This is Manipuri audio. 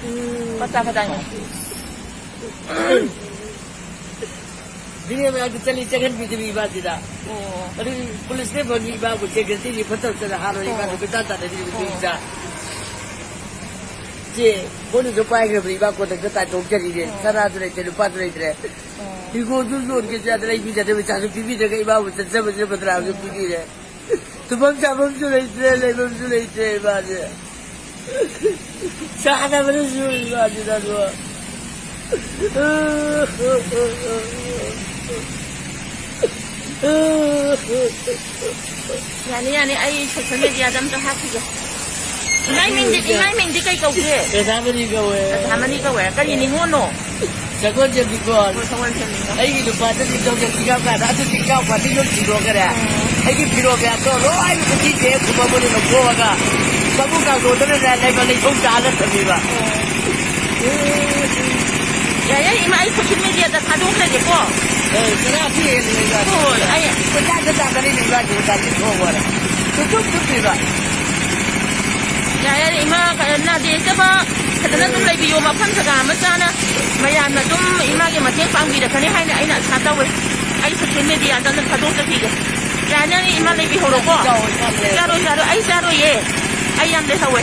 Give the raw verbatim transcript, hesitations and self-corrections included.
ꯎꯝ꯫ ꯃꯆꯥ ꯈꯛꯇꯪꯅꯦ꯫ ꯃꯤ ꯃꯌꯥꯝꯗ ꯆꯠꯂꯤ ꯆꯪꯍꯟꯕꯤꯗꯕꯤ ꯏꯃꯥꯁꯤꯗ꯫ ꯑꯣ꯫ ꯑꯗꯨ ꯄꯨꯂꯤꯁꯅ ꯐꯪꯉꯤ ꯏꯃꯥꯕꯨ ꯁꯦꯀ꯭ꯌꯨꯔꯤꯇꯤꯒꯤ ꯐꯠꯇꯕ ꯆꯠꯅ ꯍꯥꯠꯂꯣ ꯏꯃꯥꯗꯣ ꯑꯣ꯫ ꯀꯣꯏꯇꯥꯟ ꯇꯥꯟꯅꯔꯤꯕ ꯑꯣ꯫ ꯏꯆꯥ꯫ ꯆꯦ, ꯃꯣꯏꯅꯁꯨ ꯄꯥꯏꯈ꯭ꯔꯕꯅꯤ ꯏꯃꯥ ꯀꯣꯟꯊꯛꯇ ꯇꯥꯟꯊꯣꯛꯆꯔꯤꯅꯦ꯫ ꯑꯣ꯫ ꯁꯅꯥꯁꯨ ꯂꯩꯇ꯭ꯔꯦ, ꯂꯨꯄꯥꯁꯨ ꯂꯩꯇ꯭ꯔꯦ꯫ ꯑꯣ꯫ ꯍꯤꯡꯒꯣꯜꯁꯨ ꯌꯣꯟꯒꯦꯁꯨ ꯌꯥꯗ꯭ꯔꯦ, ꯏꯕꯤꯗ꯭ꯔꯦ, ꯄꯩꯁꯥꯁꯨ ꯄꯤꯕꯤꯗ꯭ꯔꯒ ꯏꯃꯥꯕꯨ ꯆꯠꯆꯕꯁꯤꯅ ꯕꯗꯅꯥꯝꯁꯨ ꯄꯤꯕꯤꯔꯦ꯫ ꯇꯨꯝꯐꯝ ꯆꯥꯐꯝꯁꯨ ꯂꯩꯇ꯭ꯔꯦ, ꯂꯩꯐꯝꯁꯨ ꯂꯩꯇ꯭ꯔꯦ ꯏꯃꯥꯁꯦ꯫ ꯆꯥꯅꯕꯅꯁꯨ ꯏꯃꯥꯁꯤꯅ ꯑꯗꯣ꯫ ꯌꯥꯅꯤ, ꯌꯥꯅꯤ, ꯑꯩ ꯁꯣꯁꯦꯜ ꯃꯦꯗꯤꯌꯥꯗ ꯑꯝꯇ ꯍꯥꯞꯈꯤꯒꯦ꯫ ꯏꯃꯥꯏ ꯃꯤꯡꯗꯤ, ꯏꯃꯥꯏ ꯃꯤꯡꯗꯤ ꯀꯩ ꯀꯧꯒꯦ? ꯔꯙꯥꯃꯅꯤ ꯀꯧꯋꯦ꯫ ꯔꯙꯥꯃꯅꯤ ꯀꯧꯋꯦ꯫ ꯀꯔꯤ ꯅꯤꯉꯣꯜꯅꯣ? ꯁꯒꯣꯜꯁꯦꯟꯅꯤꯀꯣ꯫ ꯍꯣꯏ, ꯁꯒꯣꯜꯁꯦꯟꯅꯤꯀꯣ꯫ ꯑꯩꯒꯤ ꯅꯨꯄꯥꯗꯗꯤ ꯂꯧꯖ ꯊꯤꯒꯥꯎ ꯀꯥꯟꯗ ꯑꯗꯨꯗꯤ ꯏꯀꯥꯎ ꯄꯥꯇꯤ ꯌꯨꯝ ꯁꯤꯗꯣꯛꯈ꯭ꯔꯦ꯫ ꯑꯣ꯫ ꯑꯩꯒꯤ ꯐꯤꯔꯣꯜ ꯃꯌꯥꯝꯗꯣ ꯂꯣꯏꯅ ꯎꯆꯤꯁꯦ ꯈꯨꯕꯝ ꯑꯣꯏꯅ ꯂꯧꯊꯣꯛꯑꯒ ꯁꯥꯃꯨ ꯀꯥꯡꯊꯣꯟꯗꯅꯅꯦ ꯂꯩꯃ ꯂꯩꯊꯧ ꯆꯥꯍꯜꯂꯛꯇꯕꯤꯕ꯫ ꯑꯣ꯫ ꯌꯥꯏ, ꯌꯥꯏ, ꯏꯃꯥ, ꯑꯩ ꯁꯣꯁꯦꯜ ꯃꯦꯗꯤꯌꯥꯗ ꯊꯥꯗꯣꯛꯈ꯭ꯔꯒꯦꯀꯣ꯫ ꯑꯦ, ꯆꯔꯥ ꯊꯤ ꯍꯦꯜꯂꯤ ꯏꯕꯥꯅꯤ꯫ ꯍꯣꯏ, ꯑꯩ ꯀꯣꯏꯇꯥꯟꯗ ꯇꯥꯟꯅꯔꯤꯅꯤ ꯏꯕꯥꯅꯤ, ꯏꯕꯥꯅꯤ ꯊꯣꯛꯑꯣꯅ꯫ ꯁꯨꯛꯆꯨꯞ ꯆꯨꯞꯄꯤꯕ꯫ ꯌꯥꯔꯦ, ꯌꯥꯔꯦ, ꯏꯃꯥ, ꯀꯩꯅꯣ, ꯅꯥꯗ ꯌꯦꯛꯇꯕ ꯐꯖꯅ ꯑꯗꯨꯝ ꯂꯩꯕꯤꯌꯣ, ꯃꯐꯝ ꯖꯒꯥ ꯑꯃ ꯆꯥꯅ ꯃꯌꯥꯝꯅ ꯑꯗꯨꯝ ꯏꯃꯥꯒꯤ ꯃꯇꯦꯡ ꯄꯥꯡꯕꯤꯔꯛꯀꯅꯤ ꯍꯥꯏꯅ ꯑꯩꯅ ꯑꯁꯥ ꯇꯧꯋꯦ꯫ ꯑꯩ ꯁꯣꯁꯦꯜ ꯃꯦꯗꯤꯌꯥꯗ ꯑꯝꯇ ꯊꯥꯗꯣꯛꯆꯈꯤꯒꯦ꯫ ꯌꯥꯔꯦ, ꯅꯪ ꯏꯃꯥ ꯂꯩꯕꯤꯍꯧꯔꯣꯀꯣ꯫ ꯆꯥꯔꯣꯏ, ꯆꯥꯔꯣꯏ, ꯑꯩ ꯆꯥꯔꯣꯏꯌꯦ꯫ ꯑꯩ ꯌꯥꯝ ꯂꯩꯍꯧꯋꯦ꯫